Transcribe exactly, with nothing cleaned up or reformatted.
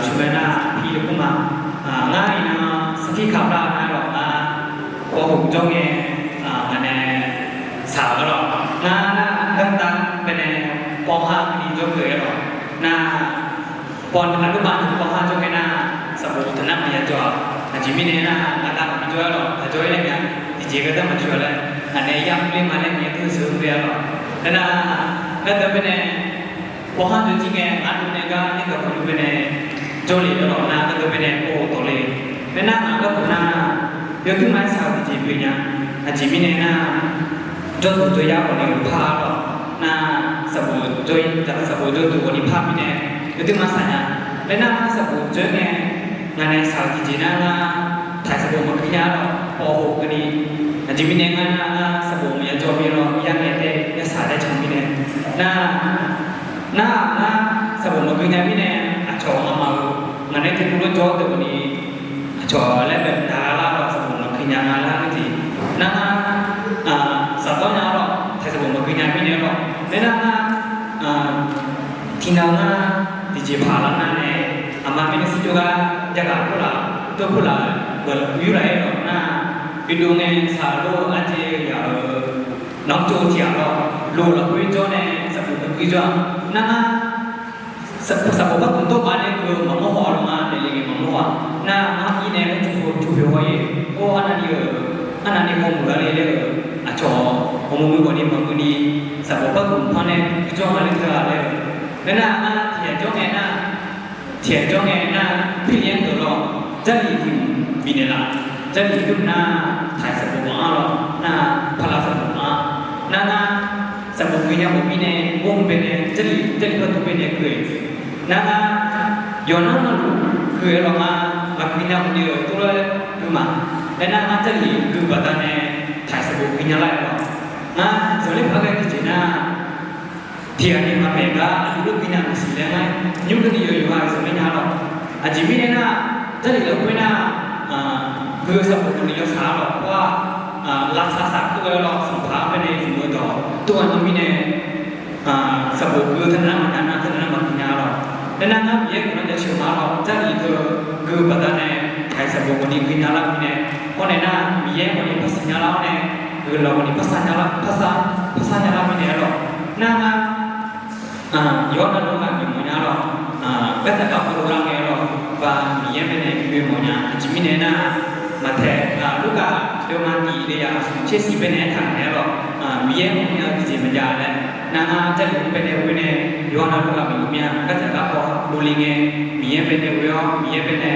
Sheuqmae nar, pi lafkhoer ma, ngar iqnan sarkir kaq lar nar lawq, ngar pawqhof jawr ngae, ngaq nae shaq-eu lawq. Ngar nar gartav baenae pawqha ni jawr keuv-aer lawq. Nar pawqha aqduimaf pawqha jawr ngae nar, sanqbof taqnar maqya jawr-aq. Aqjeq mirnae nar, ngar gar maqbi jawr-aer lawq, taq jawr-aer nar nya, tiqjeq gardanr maqtsoeq-a laer, ngaq nae yamr ler ma laer ngae teu sheuq-eu ghae-a lawq. Aernar, gardanr baenae pawqha jawr jir ngae, aqdui nae gar nae gaq pawqdui baenae jawrle-eu lawq. Nar gardanr baenae pawqhof tawqle. Aernar, ngaq garkawv nar, yawduimaf-aer shaq-eu tiqjeq pyeuf nya. Aqjeq mirnae nar, jawrduq jawryar khawf ni par-a lawq. Nar sanqbof jawr, sanqbof jawrduq khawf ni par mirnae, yawduimaf shaq nya. Aernar, ngar sanqbof jawr ngae, ngaq nae shaq-eu tiqjeq nar ngar taq sanqbof maqgui nya lawq, pawqhof keuvni. Aqjeq mirnae ngar nar, ngar sanqbof maqya jawr mir lawq, yar ngae tae yashaq tae can mirnae. Nar, nar-aq ngar sanqbof maqgui nya mirnae, aqcawq ngamaf-eu ngaq nae tiqpov lof jawr deuq khawf ni, aqcawq laer bae daq lar lawq, sanqbof maqgui nya nga lar-eu jeq. Nar ngar shaqdawr nya lawq, taq sanqbof maqgui nya mirnae lawq. Aernar ngar tiqnan ngar tiqjeq paq lar nar nae, aqma mirnae shirjawr gar jav gaq khoerlaf, tov khoerlaf, geuf yur laf-aer lawq nar, bi dov ngae shaq lof-eu arjeq yaf-euq nawr tsov tiq ghaq lawq, lof lafkhoer jawr nae sanqbof maqgui jawr-a. Nar ngar sanqbof barduq dawrbaf nae keuv-eu maqmawr haw-a lawq, ngar naeq le ngae maqmawr haw-a. Nar ngar ir nae aer tov khoer tov khoer haw-ir, or, arnavni-euq, arnavni hawmuiq gar le laer-euq aqcawq hawmuiq muiq khawf ni maqgui ni, sanqbof barduq par nae gui jawr nga laer teu-a laer-eu. Aernar ngar tiq ghaq jawr ngae nar, tiq ghaq jawr ngae nar, pirlif-aer deuq lawq, Jarlif tiq hmq bifnaeq laf. Jarlif tiq hmq nar, taq sanqbof maqanr lawq nar, paqlav sanqbof maqanr. Nar ngar sanqbof gui nya mawf mirnae, gor hmq baenae Jarlif, Jarlif barduq baenae gui-eu. Nar ngar yawqnan navluf gui-aer lawq, ngar maqgui nya mawf ni-euq tov laer gui ma. Aernar ngar Jarlif gui-eu baqdanae taq sanqbof gui nya lar-aer lawq. Ngar zanqler paq ghae tiqjeq nar, tiq ghaq ni maqmaeq gar aqdui lof gui nya maqsiq laer ngar nymr keuvni yawqyawq-a zanqler nya lawq. Aqjeq mirnae nar, Jarlif lafkhoer nar, gui-eu sanqbof deuq ni yawshaq-a lawq, khoer-aq, lavsav saq tov-aer lawq, sanqpaq-anr baenae zmq-eu dawq tov-aer nar mirnae, sanqbof gui-eu teunav nar maqnya nar, teunav nar maqgui nya lawq. Aernar ngar Miqyaer guiqlanq jaceuq-eu ma lawq, Jarlif teu gui-eu baqdanae taq sanqbof khawf ni gui nya lar mirnae, hawr nae nar Miqyaer khawf ni parsaq nya lar-awr nae, guiqlanq khawf ni parsar nya lar, parsar, parsar nya lar mirnae-a lawq. Nar ngar yawqha navluf-anr ghaq bif mawf nya lawq. Gardzaq garkawv lar ngae lawq, ba Miqyaer baenae bi oe mawf nya. Aqjeq mirnae nar, Maqtaeq, Lurkaf, deuvma tiq, deuvya smq tser siq baenae aertaq naeq-aer lawq. Miqyaer mawf nya-eu tiqjeq maqjav laer, nar ngar Jarlif-anr baenae ghoe nae yawqha navluf ghaq bif mawf nya. Gardzaq garkawv dovle ngae, Miqyaer baenae ghoe-awr Miqyaer baenae